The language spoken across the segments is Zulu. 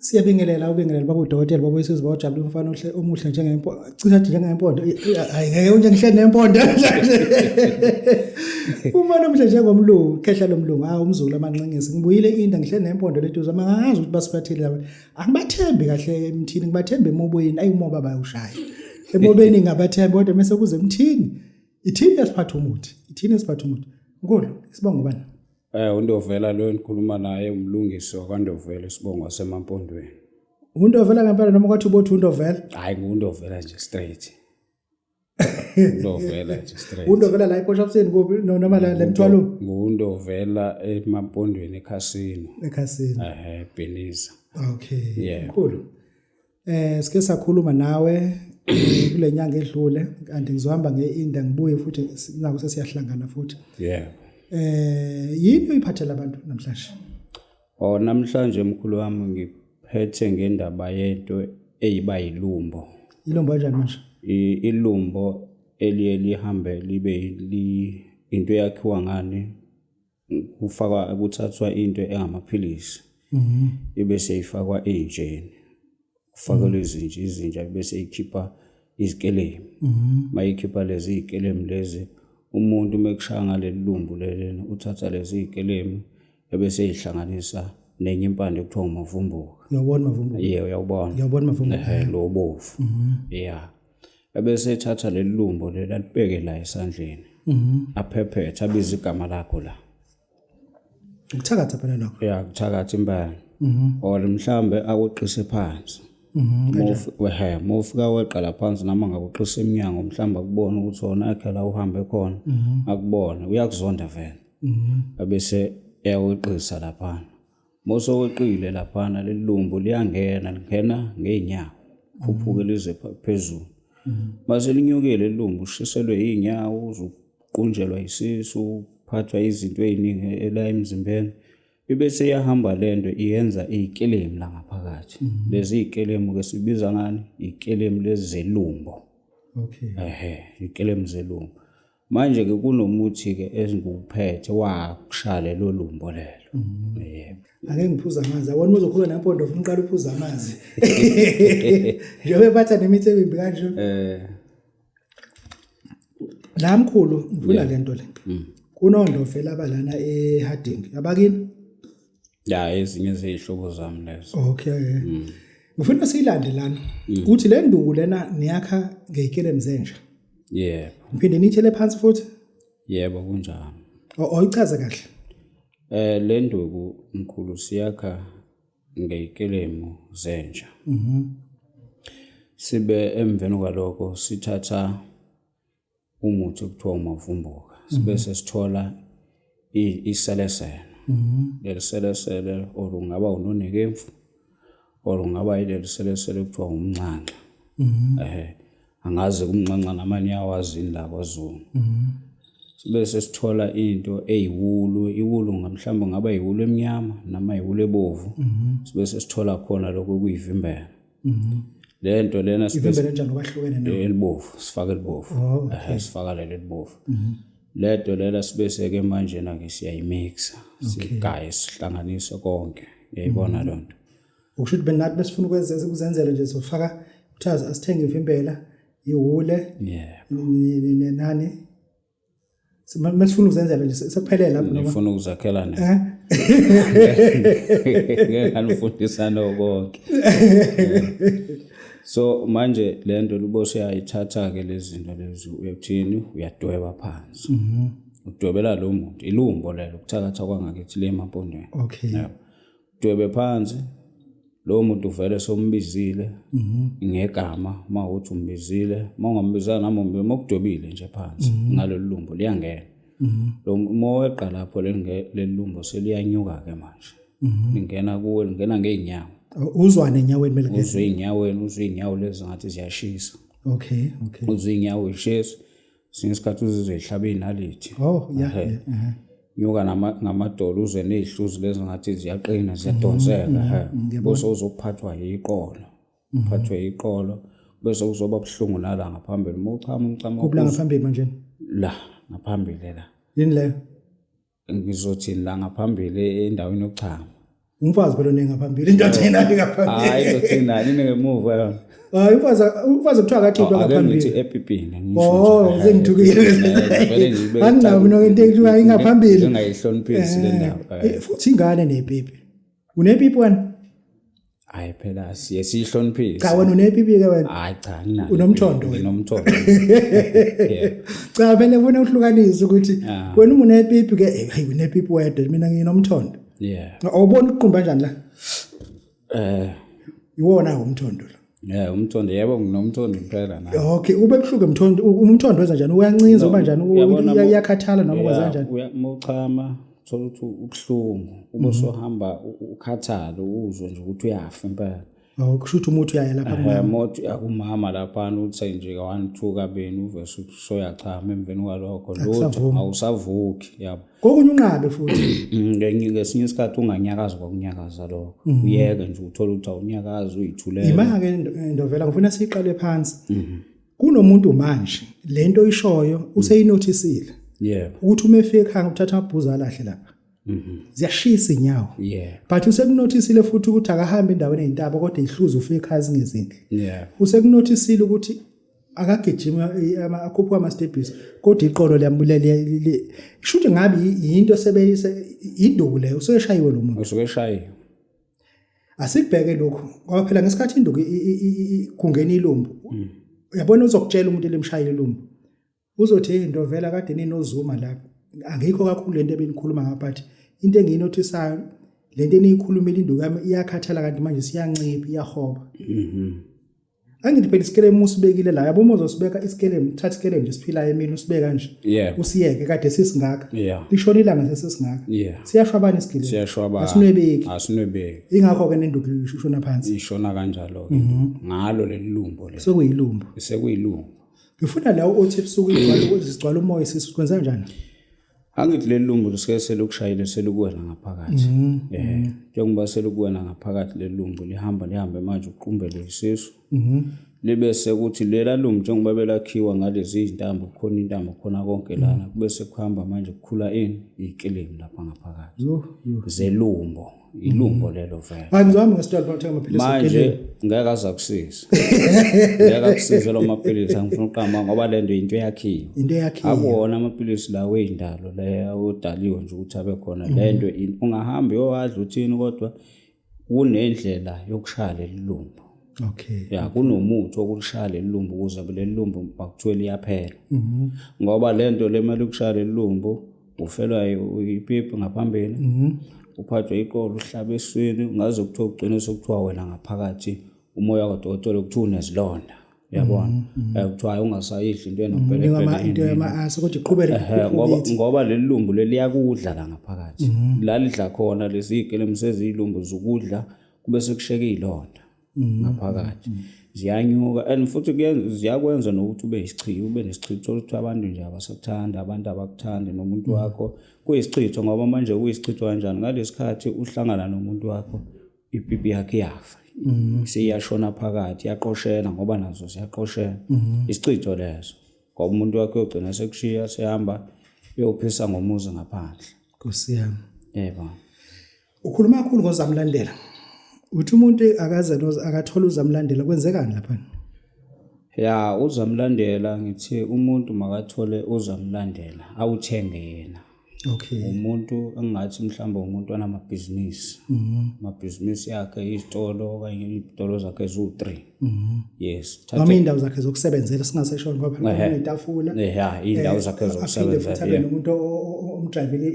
Siyabingelela ubingelela baba udokotela baba uyisizwe bawujabula umfana ohle omuhle njengempondo cishe athi njengempondo hayi ngeke unje ngihleli nempondo umfana omuhle njengomlungu khehla lomlungu ah umzulu amanqengisi ngibuyile inda ngihleli nempondo leduze mangazi ukuthi basiphathile laba angibathembi kahle emthini ngibathembe emobweni ayi umoba bayawushaya emobeni ngabathembi kodwa mase kuze emthini ithini esiphatha umuthi ithini esiphatha umuthi nkulu isibongo bani Eh uNdovela lo engikhuluma naye umlungisi wakwaNdovela isibongo wasemaMpondweni. UNdovela ngempela noma kwathi ubothi uNdovela? Hayi nguNdovela nje straight. UNdovela nje straight. UNdovela la ePort kuphi noma la lemthwalo? NguNdovela emaMpondweni eCasino. ECasino. Eh Beniza. Okay. Yeah. Mkhulu. Eh sike sakhuluma nawe eh, kule nyanga edlule kanti ngizohamba ngeinda ngibuye futhi naku sesiyahlangana futhi. Yeah. Eh yini oyiphathela abantu namhlanje? Oh namhlanje mkhulu wami ngiphethe ngendaba yento eyiba yilumbo. Ilumbo kanjani manje? Ilumbo eliye lihambe libe into eyakhiwa ngani? Kufakwa kuthathwa into engamaphilisi ibe seyifakwa ey'ntsheni kufakelwe izinja izinja bese ikhipha izikelemu mayikhipha lezi iy'kelemu lezi umuntu uma ekushaya ngaleli lumbu lelena uthatha lezi iy'kelemu ebese eyihlanganisa nenye impande ekuthiwa umavumbuka. Uyawubona umavumbuka? Yebo uyawubona. Uyawubona umavumbuka? Ehhe lo obovu. Yeah. Ebese ethatha leli lumbo leli alibeke la esandleni. Aphephethe abize igama lakho la. Ukuthakatha phela lokho. Ya kuthakatha impela. Or mhlambe akuqise phansi. Ehe mawufika weqa la phansi noma ngakuqisa emnyango mhlambe akubone ukuthi wona akhe la uhambe khona akubone uyakuzonda vele. Ebese eyaweqisa laphana. Mawusoweqile laphana leli lumbu liyangena lingena ngey'nyawo khuphuke lize phezulu. Mase linyukile leli lumbu ushiselwe iy'nyawo uzuqunjelwa isisu uphathwa izinto ey'ningi la emzimbeni. Ibese iyahamba lento iyenza iy'kelemu la ngaphakathi. Lezi y'kelemu-ke sibiza ngani? Iy'kelemu lezi zelumbo. Okay. Ehhe, iy'kelemu zelumbo. Manje ke kunomuthi ke engiwuphethe wakushaya lelo lumbo lelo. Mm. Yebo. Ake ngiphuza amanzi. Awona uzokhuluma nempondo ufuna uqala uphuza amanzi. Njengoba ephatha nemithi emimbi kanje. Eh. La mkhulu ngifuna lento le. Mm. Kunondofela abalana eHarding. Abakini? Ya ezinye zeyihlobo zami lezo. Okay. Mm. Ngifuna siyilande lana. Mm. Uthi le nduku lena niyakha ngeyikelem zenja. Yebo. Ngiphinde niyithele phansi futhi? Yebo kunjalo. Oyichaze kahle. Eh le nduku mkhulu siyakha ngeyikelemu zenja. Mhm. Sibe emveni kwaloko sithatha umuthi okuthiwa umavumbuka sibe mhm. sesithola iselesele mhm. leli selesele or ungaba unonekemfu or ungaba yileli selesele okuthiwa umnxanxa mhm. ehe angazi kumnxanxa namanye awazini la kwaZulu sibe sesithola into eyiwulu iwulu mhlawumbe ngaba yiwulu emnyama noma yiwulu ebovu sibe sesithola khona lokho kuyivimbela Mhm. Le nto lena ivimbele njani okwahlukene na? Elibovu, sifaka elibovu. Oh, okay. Eh, sifaka leli elibovu. Mhm. Le nto lena sibese ke manje na ke siyayimixa. Sigaye sihlanganise konke. Uyayibona mm. lonto. Ukusho ukuthi benathi besifuna ukwenza ukuzenzela nje sofaka kuthiwa asithenge ivimbela iwule. Yeah. Nani Mesifuna ukuzenzela nje sekuphelele lapho noma nifuna ukuzakhela ne. Eh? Ngeke nganifundisa konke. So manje lento lubose uyayithatha ke lezi zinto lezi uyathini uyadweba phansi. Mhm. Udwebela lo muntu ilumbo lelo kuthakatha kwangakithi le emampondweni. Okay. Dwebe phansi lowo muntu vele sombizile mhm. ngegama uma uthi umbizile uma ungambizanga noma umbi uma ukudwebile nje phansi mhm. ngalolu lumbo liyangena mhm. lo uma weqa lapho leli lumbo seliyanyuka ke manje lingena kuwe lingena ngey'nyawo uzwane enyaweni mele uzwe ey'nyaweni uzwe iy'nyawo lezi ngathi ziyashisa okay uzwe iy'nyawo zishisa Sinye isikhathi uzizwe ihlabe inalithi. Oh yeah. yeah. Uh -huh. Nyuka ngamadolo uze nezihluzi lezi ngathi ziyaqina ziyadonseka mm -hmm. he. Bese uzophathwa yiqolo. Mhm. Uphathwe yiqolo bese uzoba buhlungu nala ngaphambili uma uchama umchamo. Kuphi la ngaphambili manje? La ngaphambili la. Yini leyo? Ngizothini la ngaphambili endaweni yokuchama. Umfazi phela onengaphambili indoda inayo ngaphambili. Hayi indoda inayo ingemuva yona. Hayi umfazi kuthiwa akathintwa Ake ngaphambili. ngithi epipini ngisho Oh, nje. sengithukile. Vele nje Anginawo mina into ekuthiwa ingaphambili. Ngingayihloniphisi le ndaba. Futhi ingane nepipi. Unepipi wena? Hayi phela siye siyihloniphise. Cha wena unepipi ke wena. Hayi cha nginayo. Unomthondo wena. Nginomthondo. Yeah. Cha phela ufuna uhlukanise ukuthi Ah. wena uma unepipi ke hey unepipi wedwa mina nginomthondo. Yeah. Awuboni ukuqumba kanjani la? Iwona umthondo lo. Yeah, umthondo yebo nginomthondo impela na. Okay, ube buhlungu umthondo umthondo wenza njani? Uyancinza uba njani? Uyabona Uyakhathala noma kwenza kanjani? Mawuchama uthola ukuthi ubuhlungu ube sohamba ukhathala uzwe nje ukuthi uyafa impela. Oh, kusho ukuthi umuthi uyaya lapha kumama. Mothi akumama laphana uthi nje ka 1 2 kabini uve soyachama emveni kwalokho lutho awusavuki yabo. Kokunye unqabe futhi. Ngesinye isikhathi unganyakazi kwakunyakaza lokho. Uyeke nje uthole ukuthi awunyakazi uyithulele. Ima-ke Ndovela ngifuna siyiqale phansi. Kunomuntu manje lento oyishoyo useyinothisile. Yebo. Ukuthi uma efika ekhaya uthatha amabhuzu alahle lapha. Ziyashisa inyawo. Yeah. But usekunothisile futhi ukuthi akahambe endaweni eyintaba kodwa ihluze ufike ekhaya zingezinhle. Yeah. Usekunothisile ukuthi akagijima akhuphuka ama-stebhisi kodwa iqolo liyambulele shuthi ngabe yinto sebeyise induku leyo useshayiwe lo muntu. Usuke eshayiwe. Asikubheke lokhu ngoba phela ngesikhathi induku kungena ilumbu. Uyabona uzokutshela umuntu elimshayile ilumbu. Uzothi hey Ndovela kade ninoZuma lapho. Angikho kakhulu lento ebenikhuluma ngapha but into engiyinothisayo lento eniyikhulumile induku yami iyakhathala kanti manje siyancipha iyahoba. Angithi phela isikelemu usibekile la yabo uma uzosibeka isikelemu thatha isikelemu nje siphilayo emini usibeka nje usiyeke kade sisingaka lishona ilanga sesisingaka siyashwabana isikelemu siyashwabana asinwebeki asinwebeki ingakho ke nenduku ishona phansi ishona kanjalo ke ngalo leli lumbo leli sekuyilumbo sekuyilumbo ngifuna la othi ebusuku igcwala sigcwala umoya isisu kwenza kanjani Angithi leli lumbu lisuke selikushayile selikuwena ngaphakathi. Njengoba selikuwena ngaphakathi leli lumbu lihamba lihambe manje uqumbele isisu. Libe sekuthi lela lumbu njengoba belakhiwa ngalezi zintambo kukhona intambo khona konke lana kube sekuhamba manje kukhula ini ikelemu lapha ngaphakathi. Zelumbo. Ilumbo lelo vele. Hayi ngizwami ngesitolo bathenga amaphilisi Manje ngeke aze akusize. Ngeke akusize lo maphilisi angifuna uqamba ngoba lento into eyakhiwe. Into eyakhiwe. Akuwona amaphilisi lawo eyindalo le odaliwe nje ukuthi abe khona lento ungahamba uyowadla uthini kodwa kunendlela yokushaya leli lumbo. Okay. Ya kunomuthi wokulishaya leli lumbo ukuze leli lumbo makuthiwe liyaphela. Ngoba lento le mali ukushaya leli lumbo ufelwa ipipi ngaphambili. Uphathwe iqolo uhlabe eswini ungaze kuthiwa ugcine sekuthiwa wena ngaphakathi umoya kadokotela kuthiwa unezilonda. Uyabona? Kuthiwa hayi ungasayidli into enopelepele. Into yama-asa kodwa iqhubeke Ngoba leli lumbu leli liyakudla la ngaphakathi. La lidla khona lezi iy'kelemu seziyilumbu zokudla kube sekusheka iy'londa ngaphakathi. Ziyanyuka and futhi ziyakwenza nokuthi ube isichitho, ube nesichitho ukuthi abantu nje abasakuthandi, abantu abakuthandi nomuntu wakho. Kuyisichitho ngoba manje kuyisichitho kanjani? Ngalesikhathi uhlangana nomuntu wakho ipipi yakhe iyafa. Seyiyashona phakathi, iyaqoshela ngoba nazo ziyaqoshela. Isichitho leso. Ngoba umuntu wakhe uyogcina sekushiya sehamba uyophisa ngomuzi ngaphandle. Nkosi yami. Yebo. Ukhuluma kakhulu ngozamlandela. Uthi umuntu akaze akathola uzamlandela kwenzekani lapha? Ya uzamlandela ngithi umuntu makathole uzamlandela awuthenge yena. Okay. Umuntu engathi mhlawumbe umuntu onamabhizinisi. Amabhizinisi yakhe izitolo okanye izitolo zakhe eziwu-3. Yes. Noma indawo zakhe zokusebenzela singasesho ngoba phela kunetafula. Yeah, indawo zakhe Aphinde zokusebenzela. futhi abe nomuntu omdrayivele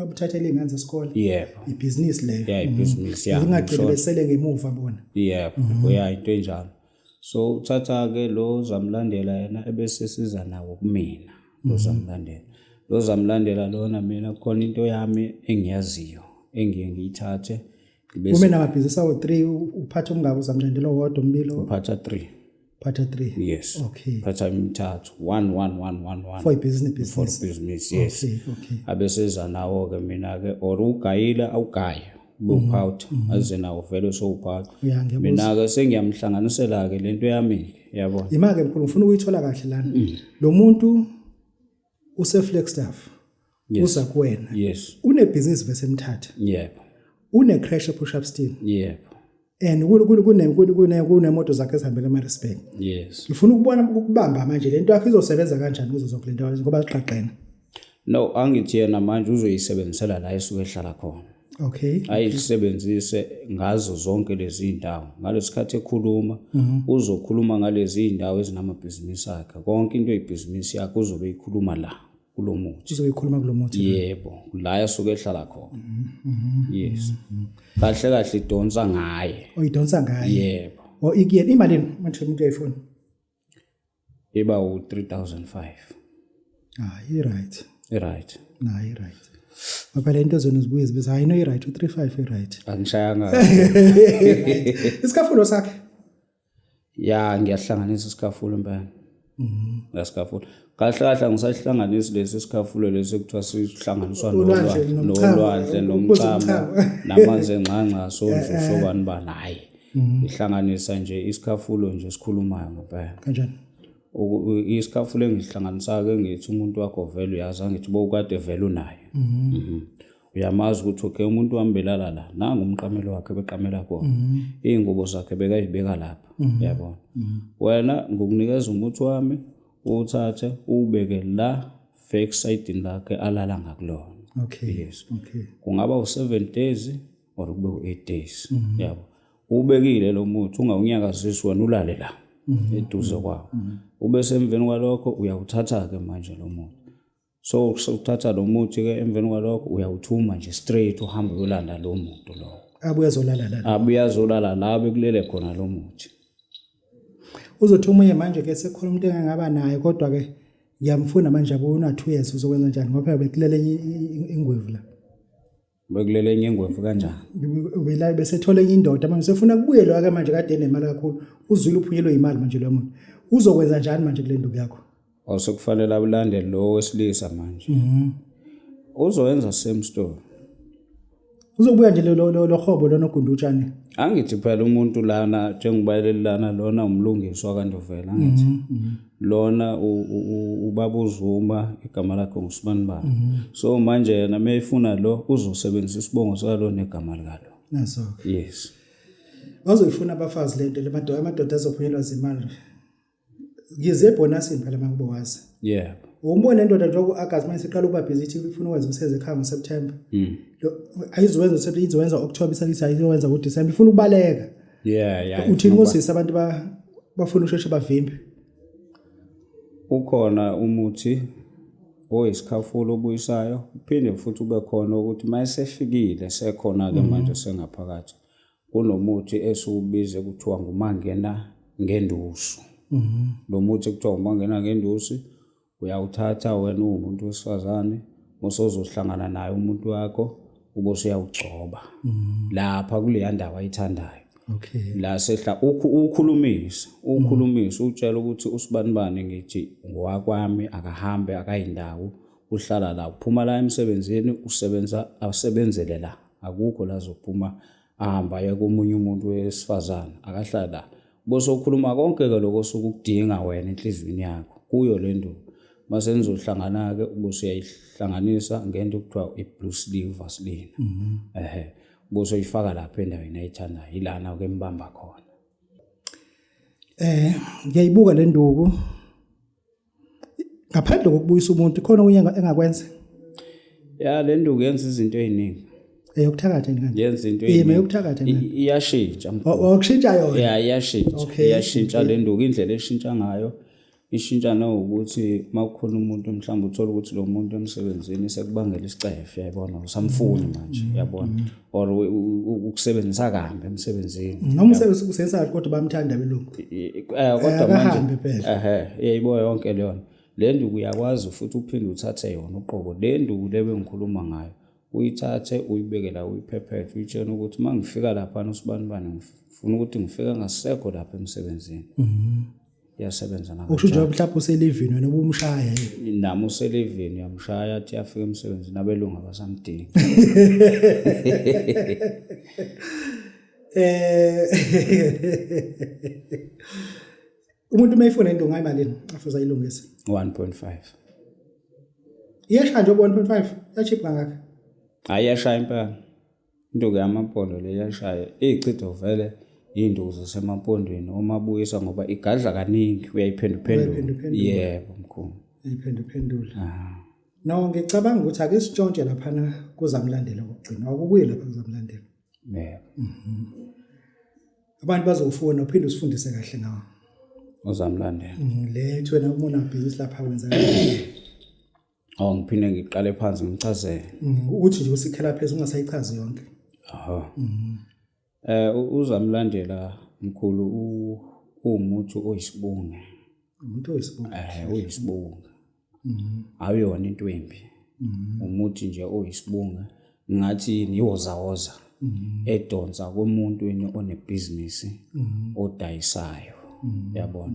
omthathele iy'ngane zesikole. Yebo. Ibhizinisi leyo. Yeah, ibhizinisi yeah. Zingagcini besele ngemuva bona. Yebo, yeah, into enjalo. So uthatha ke lo zamlandela yena ebese siza nawo kumina lo zamlandela. Lo zamlandela lona mina khona into yami engiyaziyo engiye ngiyithathe ngibe Ume namabhizinisi awu-3 uphatha umngako uzamlandela owodwa umbili uphatha 3. Uphatha 3. Yes. Okay. Phatha imithathu 1 1 1 1 1. For ibhizinisi For business, yes. Okay, okay. Abeseza nawo ke mina ke or ugayile awugaye ube upowder aze nawo vele sowupowder. Ya, ngiyabuzwa. Mina ke sengiyamhlanganisela ke lento yami yabona. Ima-ke mkhulu ngifuna ukuyithola kahle lana. Lo muntu use Flagstaff. Yes. Uza kuwena. Yes. Unebhizinisi vese emthatha. Yebo. Une crash ePush Up Steel. Yebo. And kune kunemoto zakhe ezihambela eMaritzburg. Yes. Ngifuna ukubona ukubamba manje lento yakhe izosebenza kanjani kuzo zonke lento ngoba siqaqene. No, angithi yena manje uzoyisebenzisela la esuke ehlala khona. Okay. Ayisebenzise ngazo zonke lezi ndawo. Ngalesikhathi ekhuluma uzokhuluma ngalezi ndawo ezinamabhizinisi akhe. Konke into eyibhizinisi yakhe uzobe eyikhuluma la kulo muthi. Uzobe ekhuluma kulo muthi. Yebo, la esuke ehlala khona. Yes. Kahle kahle idonsa ngaye. Oyidonsa ngaye. Yebo. O ikuyena imalini manje umuntu uyayifuna? Iba u-3005. Ah, i-right. I-right. Na, i-right. Ngoba le nto zona zibuye zibiza hayi no i-right u-35 i-right. Angishayanga. Isikafulo sakhe. Ya ngiyahlanganisa isikhafulo impela. Ngasikhafulo. Kahle kahle angisahlanganisi lesi sikhafulo lesi ekuthiwa sihlanganiswa Ulwandle nomchamo, nolwandle ukuze nomchamo umchamo. namanzi engxangxa sondlu sobani bani hayi. Ihlanganisa nje isikhafulo nje esikhulumayo ngempela. Kanjani? Isikhafulo engihlanganisayo ngithi umuntu wakho vele uyazi angithi bowukade vele unaye. Mhm. Uyamazi ukuthi okay umuntu wami belala la nangu umqamelo wakhe beqamela khona. Iy'ngubo zakhe bekayibeka lapha yabona. Wena ngokunikeza umuthi wami uwuthathe uwubeke la fake side lakhe alala ngakulona. Okay. Yes. Okay. Kungaba u7 days or kube u8 days. Yabo. Ubekile lo muthi ungawunyakazisi wena ulale la eduze kwawo. Ube semveni kwalokho uyawuthatha ke manje lo muthi. So uthatha lo muthi ke emveni kwalokho uyawuthuma nje straight uhambe uyolanda lo muntu lo. Abuye azolala la. Abuye azolala la bekulele khona lo muthi. Uzothi omunye manje ke sekhona umuntu engangaba naye kodwa ke ngiyamfuna manje yabo una 2 years uzokwenza njani ngoba phela bekulele enye ingwevu la. Bekulele enye ingwevu kanjani? Ubela besethola enye indoda manje sefuna kubuye lo ke manje kade enemali kakhulu uzwile uphunyelwe imali manje lo muntu. Uzokwenza njani manje kule nduku yakho? Awusekufanele abulandele lo wesilisa manje. Uzoyenza same story. Uzobuya nje lo hobo lona ogundutshane. Angithi phela umuntu lana njengoba lana lona umlungiswa kaNdovela angithi. Lona ubaba uZuma igama lakhe nguSibanibani. So manje yena mayefuna lo uzosebenzisa isibongo salo negama likalo. Naso. Yes. Bazoyifuna abafazi lento le madoda amadoda azophunyelwa zimali. Ngize ebonusini phela makubo wazi. Yeah. Umbone indoda njengoba uAugust manje siqala ukuba busy ithi ifuna ukwenza umsebenzi ekhaya ngoSeptember. Ayizowenza uSeptember izowenza October isakithi ayizowenza ngoDecember ifuna ukubaleka. Yeah. Uthini ngosisi abantu bafuna usheshe bavimbe. Ukhona umuthi oyisikhafulo obuyisayo uphinde futhi ube khona ukuthi mayesefikile sekhona ke manje sengaphakathi kunomuthi esiwubize kuthiwa ngumangena ngendusu. Lo muthi kuthiwa umangena ngendusi uyawuthatha wena uwumuntu wesifazane usozohlangana naye umuntu wakho ube usuyawugcoba lapha kuleya ndawo ayithandayo. Okay. La sehla ukhulumise utshela ukuthi usibanibani ngithi ngowakwami akahambe akayindawo uhlala la uphuma la emsebenzini usebenza asebenzele la akukho la zophuma ahamba aye komunye umuntu wesifazane akahlala la bese ukhuluma konke ke lokho osukudinga wena enhliziyweni yakho kuyo le nduku mase nizohlangana ke ubuse uyayihlanganisa ngento okuthiwa i-blue sleeve vaseline. Ehhe bese uyifaka lapha endaweni ayithandayo ilana ke mbamba khona. Ngiyayibuka le nduku. Ngaphandle kokubuyisa umuntu khona okunye engakwenza. Ya le nduku yenza izinto eziningi. Eyokuthakatha yini kanti? Yenza into Yimi eziningi. eyokuthakatha yini? Iyashintsha. Okushintsha yona. Ya iyashintsha. Okay, Iyashintsha le nduku indlela eshintsha ngayo. Ishintsha nokuthi makukhona umuntu mhlawumbe uthola ukuthi lo muntu emsebenzini sekubangela isicefe yayibona usamfuni manje yabona or ukusebenzisa kambi emsebenzini. Noma umsebenzi usebenzisa kodwa bamthanda belungu. Kodwa Akahambe manje phela. ehe uyayibo yonke leyo le nduku uyakwazi futhi uphinde uthathe yona uqobo le nduku le bengikhuluma ngayo uyithathe uyibeke la uyiphephethe uyitshene ukuthi uma ngifika laphana usibanibani ngifuna ukuthi ngifike ngasekho lapha emsebenzini. Iyasebenza Usho nje mhlawumbe uselivini wena ubumshaya yini. Nami uselivini uyamshaya athi afika emsebenzini abelungu abasamdingi. Umuntu mayifuna into ngayimalini afuza ayilungise. 1.5. Iyashaya nje 1.5 yachip kangaka. Hayi iyashaya impela. Induku yamampondo le iyashaya. Iyichitho vele iy'nduku zasemampondweni omabuyisa ngoba igadla kaningi uyayiphenduphendula. Uyayiphenduphendula. Yebo mkhulu. Uyayiphenduphendula. No ngicabanga ukuthi ake sitshontshe laphana kuzamlandela kokugcina. Awukubuye lapha kuzamlandela. Yebo. Abantu bazofuna uphinde usifundise kahle ngawo. Uzamlandela. Le ethi wena uma unabhizinisi lapha wenza kanjani? Oh ngiphinde ngiqale phansi ngichazele. Ukuthi nje usikhela phezulu ungasayichazi yonke. Aha. Uzamlandela mkhulu uwumuthi oyisibunga. Umuntu oyisibunga. Uyisibunga. Awuyona into embi. Umuthi nje oyisibunga ngathi yini iwozawoza edonsa komuntu onebhizinisi odayisayo. Yabona.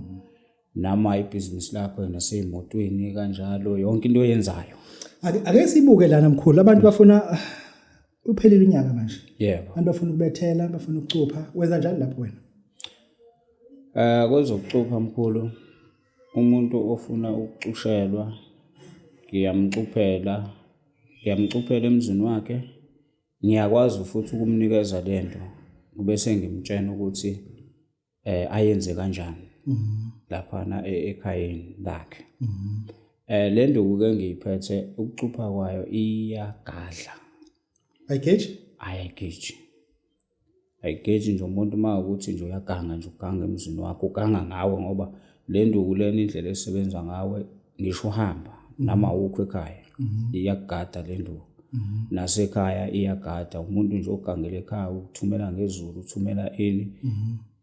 Nama ibhizinisi lakho nasey'motweni kanjalo yonke into oyenzayo. Ake sibuke lana mkhulu abantu bafuna uphelile unyaka manje. Yebo. Abantu bafuna ukubethela, bafuna ukucupha. Wenza njani lapho wena? Kwezokucupha mkhulu umuntu ofuna ukucushelwa ngiyamcuphela emzini wakhe. Ngiyakwazi futhi ukumnikeza lento bese ngimtshela ukuthi ayenze kanjani laphana ekhayeni lakhe. Le nduku ke ngiyiphethe ukucupha kwayo iyagadla. Ayigeji? Ayigeji. Ayigeji nje umuntu uma ukuthi nje uyaganga nje uganga emzini wakho uganga ngawe ngoba le nduku lena indlela esebenza ngawe ngisho uhamba noma awukho ekhaya iyakugada le nduku. Nasekhaya iyagada umuntu nje ogangele ekhaya ukuthumela ngezulu uthumela ini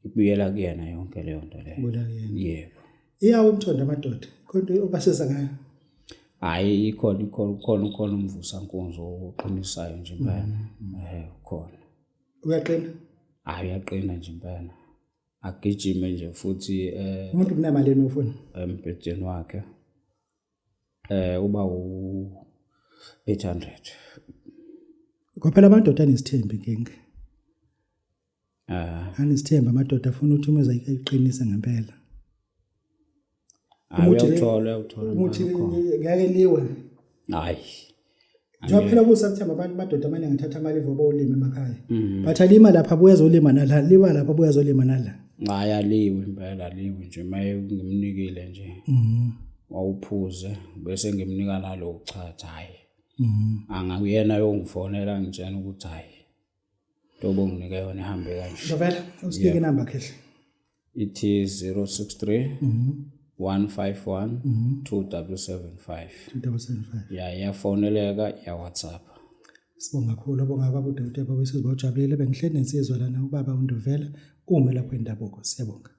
ibuyela kuyena yonke leyo nto leyo. Ibuyela kuyena. Yebo. Iyawo umthondo amadoda. Khona obasiza ngayo. Hayi ikhona ikhona ukhona umvusankunzi oqinisayo nje impela. Ukhona. Uyaqina? Hayi uyaqina nje impela. Agijime nje futhi umuntu kunemali emufuna embhedeni wakhe. Uba u-800. Kwaphela amadoda anesithembu inkinga. Anesithembu amadoda afuna ukuthi umeza ayiqinise ngempela. Uyawuthola umuthi ngeke liwe. Hayi. Njengoba phela kusathemba abantu amadoda amaningi athatha amalivu abolima emakhaya. But alima lapha abuye azolima nala, lima lapha abuye azolima nala. Hayi aliwe impela aliwe nje maye ngimnikile nje. Wawuphuze bese ngimnika nalo uchatha hayi. Angakuyena yongifonela ngitshela ukuthi hayi. Ntobo nginike yona ihambe kanje. Ndovela usinike inamba khehle. Ithi 063 151 2775. 2775. Ya iyafoneleka ya WhatsApp. Sibonga kakhulu abonga baba uDokotela baba Wesizwe bawujabulile bengihleli nensizwa lana ubaba uNdovela umelaphi wendabuko. Siyabonga.